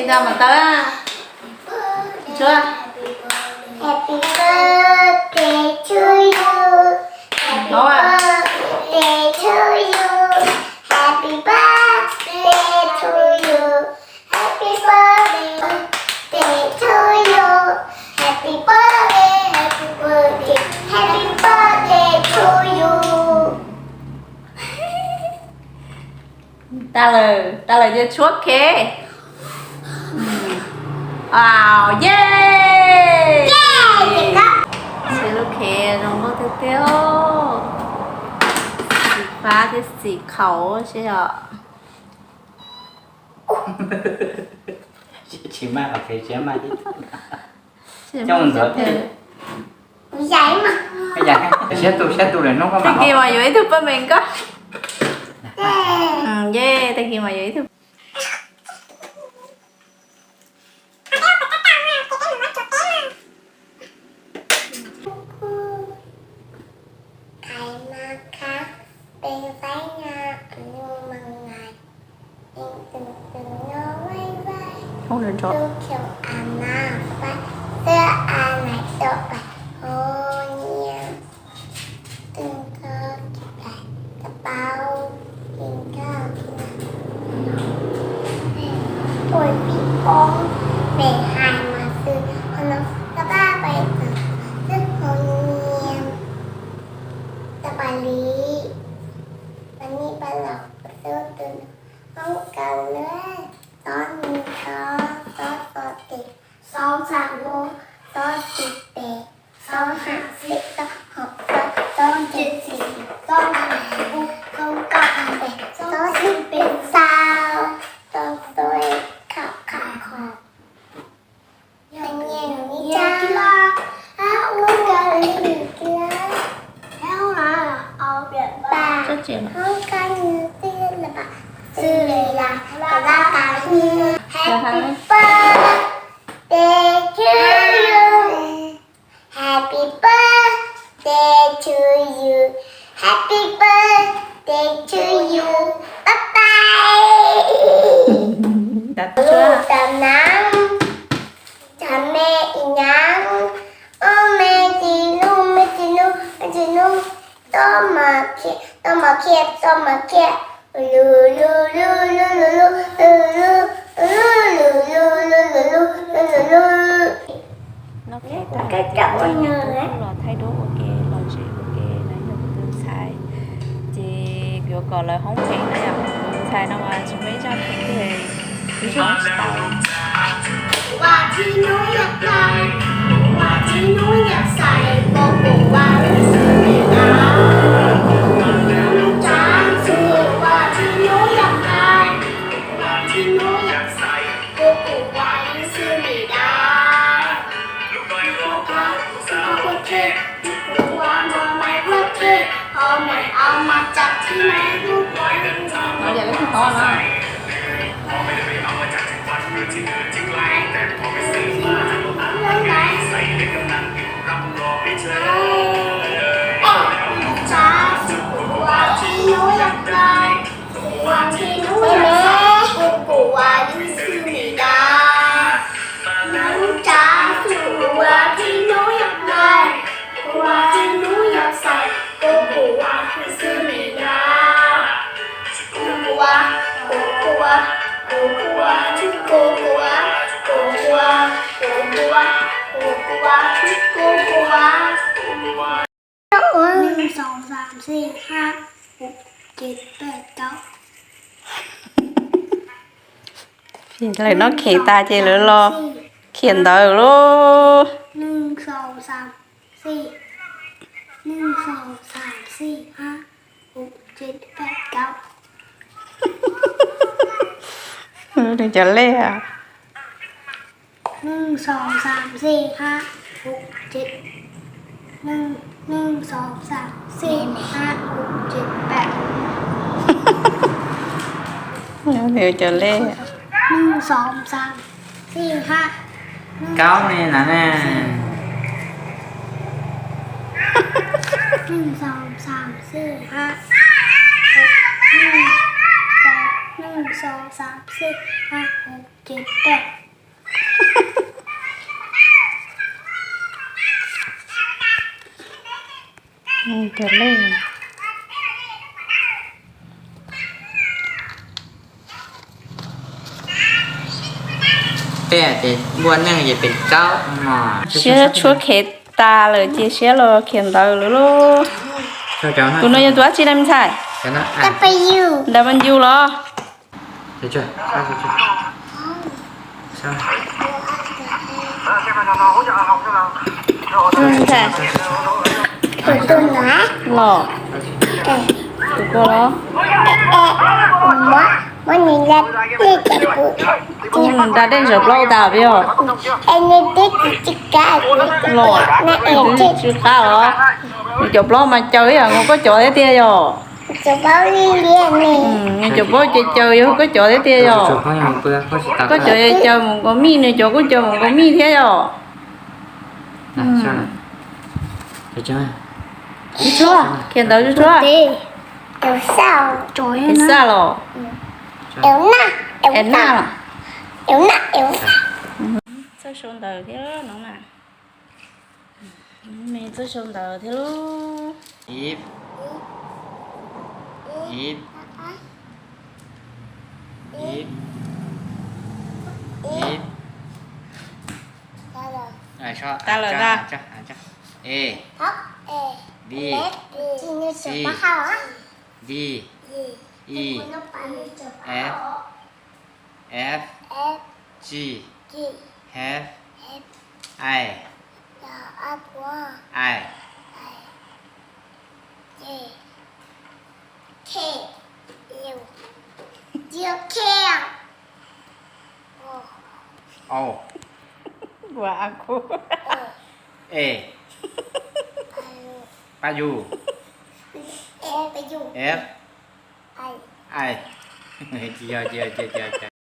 Nta mas tau. Tshuab. Happy birthday to you. Happy birthday to you. Happy birthday to you. Happy birthday to you. Happy birthday, happy birthday, happy birthday to you. Tag lawm, tag lawm ces tshuab kev. Au, yej! Ces lub kev zoo nkauj tiag tiag. Xim fab thiab xim khaum seb yog. Tsis maj qhov kev tsis maj ib tug. Coj mus ntxuav thiab. Siab tu siab tu lawm hnub koj mam. Tag kis mas yuav ib tug paj me nkoj. Yej, tag kis mas yuav ib tug. Qhov no khab, peb vaib na, mus mas nais, tus tus no vaib vaib, tus khau a mas vaib, xwb a nais tau pais hauv nyiaj, tus nco kis pais tau paub, tus nco kis pais, tus pib poob, pem hais mas xwb, qhov no tau pab pais txog xwb hauv nyiaj, tau pais li, pais nyiaj pais laus xwb tus no, hoob kaw lawm, xob nyiaj xob, xob xov tes, xob xab lub, xob xib pes, xob ham xib, xob hom xob, xob ntse xis, xob peb, xob kaum peb, xob xib peb xab, xob xib kham kham kho. Nyiaj nyiaj tsa, hab ub kab li kab, hab ub kab li kab, hoob kab nyiaj tij la pam, xws li las, kab lab kab nyiaj, happy birthday to you. Happy birthday to you. Happy birthday to you. Bye bye. Lub tau nab, cov me ib nab, ub me tsis nub, me tsis nub, me tsis nub, toj mas khiav, toj mas khiav, toj mas khiav. Lu lu lu lu lu lu lu lu lu lu lu lu lu lu lu lu lu. Noj kev tag ces kuv los thaij duab ua ke, los zem ua ke na yom kuv tus ntxhais. Ces kuv yuav kom lawv hoob pheej na yom, kuv tus ntxhais no mas tsis muaj ib zaj pheej li, kuv hoob tsis tau. Ua hneev xyoo xam xij hab hum ces peb tau. Lawv noj khev tas ces lawv los khiav ntawd lauj. Hneev xyoo xam xij, hneev xyoo xam xij hab hum ces peb tau. Nws cov lej. Hneev xyoo xam xij hab hum ces, hneev xyoo xam xij hab hum ces peb. Nws cov lej. Hneev xyoo xam xij hab, kaub ne na ne. Hneev xyoo xam xij hab, hneev xyoo, hneev xyoo Xab xij hab hov cev paj. Peb ces npua neej ces pem kaub no. Siab tshuab khev tas lawm ces siab los khiav ntawd lawm lauj. Tus no yog tus dab tsi na me ntxhais? Ntawd mas yus los. Los, tus kua los. Nra dej ntsaws plaub tas peb os. Los, nws twb tsis qab os. Nws cov plaub mas caws ib yam nkaus koj cov thiab tiag yog. Nws cov plaub ces caws yog koj cov thiab tiag yog. Koj cov caws mus nkaus mij, nws cov kuj caws mus nkaus mij thiab yog. Tsis tshua, khiav ntawd tsis tshua. Xaj los. Es naj los. Txawj sau ntawv thiab no na. Me txawj sau ntawv thiab lub. If. If. If. If. Tas lawm tas. A. B. C. D. E. F. F. G. H. I. I. K. O. A. Paj Yug. F. I. Tsis yog, tsis yog, tsis yog, tsis yog.